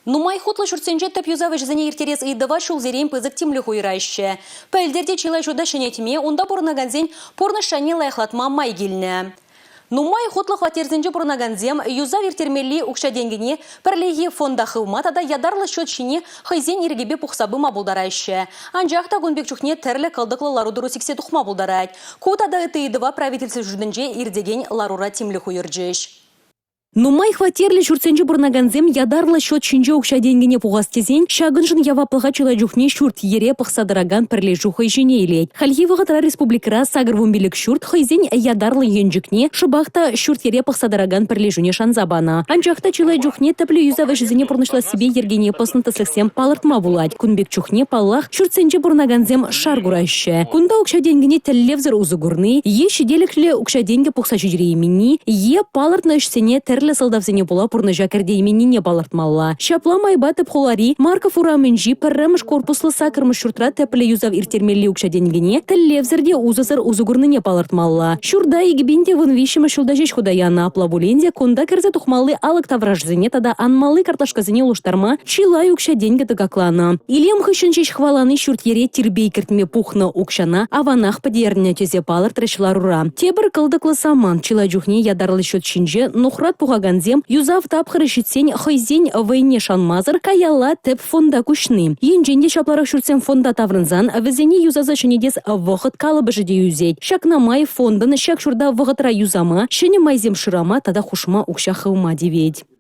Нумай хутлӑ ҫуртсенче тӗп юсав ӗҫӗсене ирттерес ыйтӑва ҫулсерен пысӑк тимлӗх уйӑраҫҫӗ. Пӗлтӗр те чылай ҫурта ҫӗнетме, унта пурӑнакансен пурнӑҫ шайне лайӑхлатма май килнӗ. Нумай хутлӑ хваттерсенче пурӑнакансем юсав ирттермелли укҫа-тенкӗне пӗрлехи фонда хывма тата ятарлӑ счет ҫине хӑйсен ирӗкӗпе пухса пыма пултараҫҫӗ. Анчах та кун пек чухне тӗрлӗ кӑлтӑклӑ лару-тӑру сиксе тухма пултарать. Ку тата ытти ыйтӑва правительство ҫуртӗнче иртекен ларура тимлӗх уйӑрчӗҫ. Нумай хваттерлӗ ҫуртсенче пурӑнакансем ятарлӑ счет ҫинче укҫа-тенкӗне пухас тесен ҫакӑншӑн яваплӑха чылай чухне ҫурт-йӗре пӑхса тӑракан пӗрлешӳ хӑй ҫине илет. Хальхи вӑхӑтра республикӑра 85 ҫурт хӑйсен ятарлӑ енчӗкне шӑпах та ҫурт-йӗре пӑхса тӑракан пӗрлешӳне шанса панӑ. Анчах та чылай чухне тӗплӗ юсав ӗҫӗсене пурнӑҫлассипе йӗркене пӑснӑ тӗслӗхсем палӑртма пулать. Кун пек чухне, паллах, ҫуртсенче пурӑнакансем шар кураҫҫӗ. Кунта укҫа-тенкӗне тӗллевсӗр усӑ курни е ҫителӗклӗ укҫа-тенкӗ пухса ҫитерейменни, е палӑртнӑ ӗҫсене тӗрлӗ сӑлтавсене пула пурнӑҫа кӗртейменнине палӑртмалла. Ҫапла майпа тӗп хулари Марков урамӗнчи пӗрремӗш корпуслӑ саккӑрмӗш ҫуртра тӗплӗ юсав ирттермелли укҫа-тенкӗне тӗллевсӗр те усӑсӑр усӑ курнине палӑртмалла. Ҫурта 2013 ҫулта ҫеҫ хута янӑ, апла пулин те кунта кӗрсе тухмалли алӑк таврашӗсене тата анмалли картлашкасене улӑштарма чылай укҫа-тенкӗ тӑкакланӑ. Илем хыҫҫӑн ҫеҫ хӑвалани ҫурт-йӗре тирпей кӗртме пухнӑ укҫана аванах пӗтернӗ, тесе палӑртрӗҫ ларура. Тепӗр кӑлтӑклӑ самант чылай чухне ятарлӑ счет ҫинче нухрат пухакансем юсав тапхӑрӗ ҫитсен хӑйсен вӑйне шанмасӑр каялла тӗп фонда куҫни. Енчен те ҫапларах ҫуртсем фонда таврӑнсан вӗсене юсаса ҫӗнетес вӑхӑт калӑпӑшӗ те ӳсет. Ҫакна май фондӑн ҫак ҫурта вӑхӑтра юсама, ҫӗнӗ майсем шырама тата хушма укҫа хывма тивет.